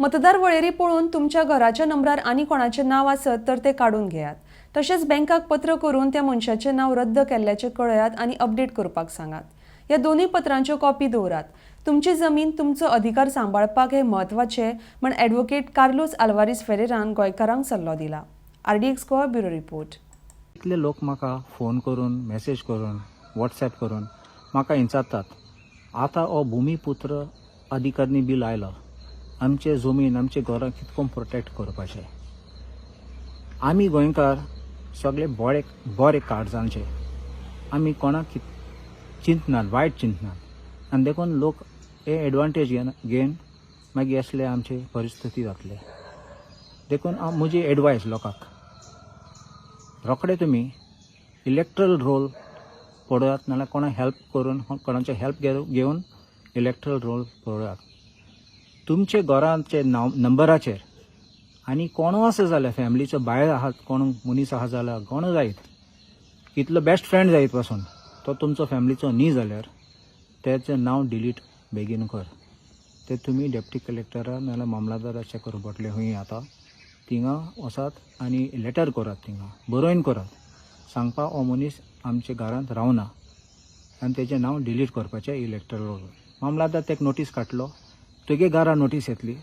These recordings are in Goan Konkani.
मतदार वळेरी पळोवन तुमच्या घराच्या नंबरार आनी कोणाचें नांव आसत तर तें काडून घेयात. तशेंच बँकाक पत्र करून त्या मनशाचें नांव रद्द केल्ल्याचें कळयात आनी अपडेट करपाक सांगात. ह्या दोनूय पत्रांच्यो कॉपी दवरात. तुमची जमीन, तुमचो अधिकार सांबाळपाक हे म्हत्वाचे म्हण ॲडव्होकेट कार्लोस आल्वारीस फेरेरान गोंयकारांक सल्लो दिला. RDX Goa, bureau report. इतले लोक म्हाका फोन करून, मॅसेज करून, वॉट्सॅप करून म्हाका विचारतात, आतां हो भुमीपुत्र अधिकारणी बील आयलो, आमचे जमीन, आमचे घरां कितको प्रोटेक्ट करपाचें? आमी गोंयकार सगळे बरे बरे काळजांचे. आमी कोणाक चिंतनात, वायट चिंतनात आनी देखून लोक हे एडवांटेज घेन घेवन मागीर असले आमचे परिस्थिती जातले. देखून हांव म्हजी एडवायस लोकांक, रोखडे तुमी इलेक्ट्रल रोल पळयात, नाल्यार कोणाक हेल्प करून, कोणाचे हेल्प घेवन इलेक्ट्रल रोल पळयात. तुमचे घरांचे नांव नंबराचेर आनी कोणू आसा जाल्यार, फॅमिलीचो भायर आहात कोण मनीस आहा जाल्यार, कोणू जायत, कितलो बेस्ट फ्रेंड जायत पासून, तो तुमचो फॅमिलीचो न्ही जाल्यार तेचें नांव डिलीट बेगीन कर. ते तुमी डेप्टी कलेक्टरा नाल्यार मामलादाराचें करूं पडटलें. खंय आतां थिंगा वचात आनी लेटर करात, थिंगा बरोवन करात, सांगपा हो मनीस आमच्या घरांत रावना आनी तेजें नांव डिलीट करपाचें इलेक्ट्रल रोल. मामलादार तेका नोटीस काडलो, तुगे घरा नोटीस येतली.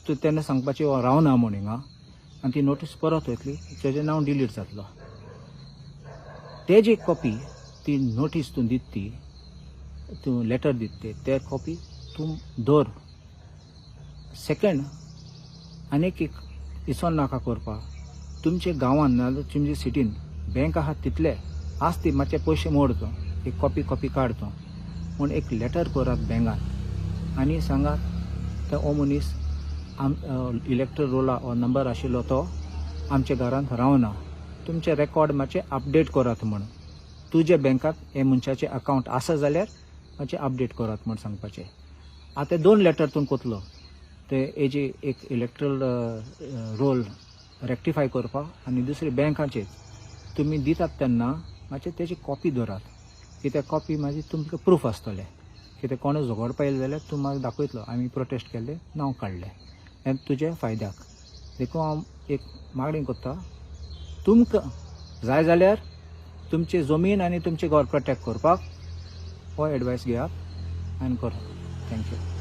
तूं तेन्ना सांगपाचें हो रावना म्हूण हिंगा आनी ती नोटीस परत वयतली, तेजें नांव डिलीट जातलो. तेजी कॉपी, ती नोटीस तूं दित, ती तूं लेटर दित, ते कॉपी तूं दवर. सेकंड, आनीक एक इसोन नाका करपा. तुमच्या गांवान नाजाल्यार तुमच्या सिटीन बँक आहा तितले आस ती मातशे पयशे मोड तूं एक कॉपी कॉपी काड तूं म्हूण एक लेटर करात बँकान आनी सांगात ते हो मनीस आम इलेक्ट्रल रोला हो नंबर आशिल्लो तो आमच्या घरांत रावना, तुमचे रेकॉर्ड मातशें अपडेट करात म्हूण. तुज्या बँकात हे मनशाचें अकावंट आसा जाल्यार मातशें अपडेट करात म्हूण सांगपाचें. आतां दोन लेटर तूं कोतलो, ते हेजी एक इलेक्ट्रल रोल रेक्टिफाय करपाक आनी दुसरी बँकाचेर तुमी दितात तेन्ना मातशें तेजी कॉपी दवरात, कित्याक कॉपी मागीर तुमकां प्रूफ आसतलें. कित्याक कोणूय झगडपा येयले जाल्यार तूं मागीर दाखयतलो, आमी प्रोटेस्ट केल्ले, नांव काडलें, हें तुज्या फायद्याक. देखून हांव एक मागणी करता, तुमकां जाय जाल्यार तुमची जमीन आनी तुमचें घर प्रोटेक्ट करपाक हो एडवायस घेयात आनी करात. Thank you.